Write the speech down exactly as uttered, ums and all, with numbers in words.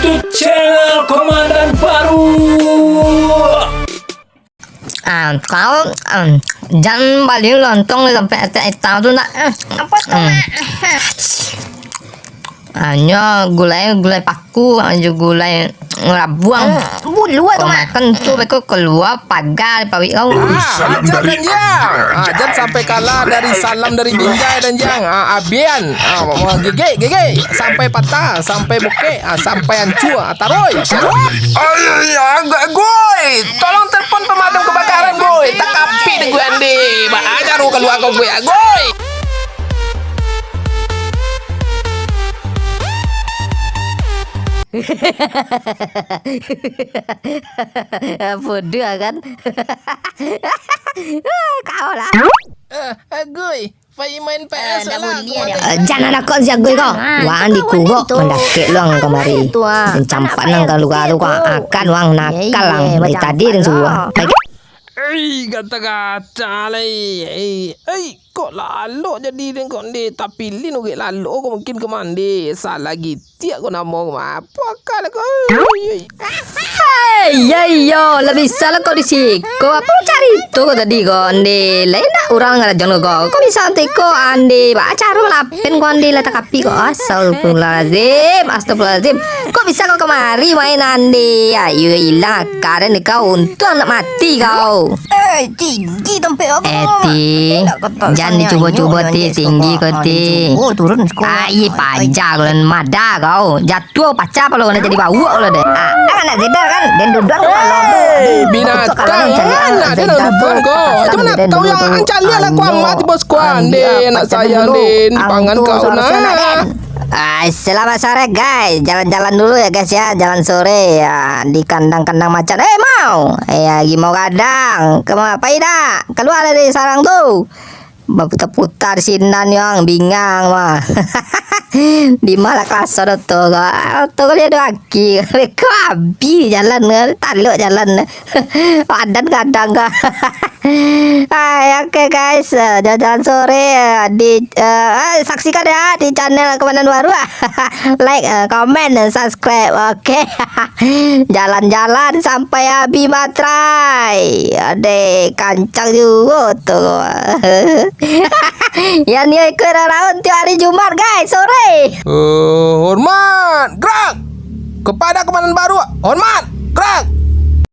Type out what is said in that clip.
YouTube channel Komandan Baru. Ah, kau, ah, jan bali lontong sampai etek-etek tu nak. Ah, apa tu, hmm, Mak? Hanyo gulai, gulai paku, hanyo gulai rabuang. Hmm, bulu tu, Mak. Kau makan tu, beko kalua pagar di paruik kau. Ah, salam dari Abang. Ah, jan sampai kalah dari salam dari Binjai dan Jang. Ah, abian. Ah, gigik, gigik. Sampai patah, sampai bokek, ah, sampai hancua. Taroi. Ai, agak, Goi. Tolong telepon pemadam kebakaran, Goi. Takapik dek Goi ande. Baa caro kalua ko, Goi, Goi. Bodoh kan? Kau lah. Eh, eh, Goi. Pai main P S lah, ndak buliah lah. Eh, jan ado kok si Agoi ko. Ah, wan dikurok mandakek luang kamari. Jan campak nang kalua tu ko, akan wang nakal lang. Dari tadi den suruah. Ei, gata-gata lai. Ei, ei, kok lalok jadi den kok nde? Tapi lin urek lalok ko mungkin ka mande. Salah gitiak ko namo ko mah. Apo akal ko? Ei, ei. Hei, yo, yo, lah bisa lah kau di siko. Apo carito kau tadi kau, ande? Lah indak urang ngarajoan kau. Kau bisa ante kau, ande? Baa caro lapen kau, ande, lah takapik kau. Astagfirullahalazim, astagfirullahalazim. Kok bisa kau kamari main, ande? Ayo ilang akal den kau, untuang nak mati kau. Eh, tinggi tampek aku. Eh, Ti, jan dicubo-cubo, Ti, tinggi kau, Ti. Ai, paja kau, madah kau. Jat- Tuo pacah palo nak jadi bawok lo deh. Ah, kan nak jedar kan? Den duduak tu kalau tu. Hei, binatang, anak dia nak duduak ko. Macam mana tahu yang ancaliak lah kuang mati bos kuan deh, anak sayang deh, dipangan kau nak. Ah, selamat sore guys. Jalan-jalan dulu ya guys ya, jalan sore ya di kandang-kandang macan. Eh, mau? Eh, lagi mau gadang. Kemana? Pai dak? Keluar dari sarang tu. Baputa-puta di sinan yang bingang mah. Di ma lah kalaso oto ko? Oto ko liek duo kaki. Ko abih jalan ko, talok jalan. Padan gadang ko. Hai, oke guys, eh, jalan-jalan sore, eh, di, eh, eh, saksikan ya di channel Komandan Baru. Like, eh, komen, dan subscribe, oke. Jalan-jalan sampai abih baterai. Adeh, kancang juo tu. Yang nio ikuik raun tiok hari Jumat, guys, sore. Eh, hormat, gerak. Kepada Komandan Baru, hormat, gerak.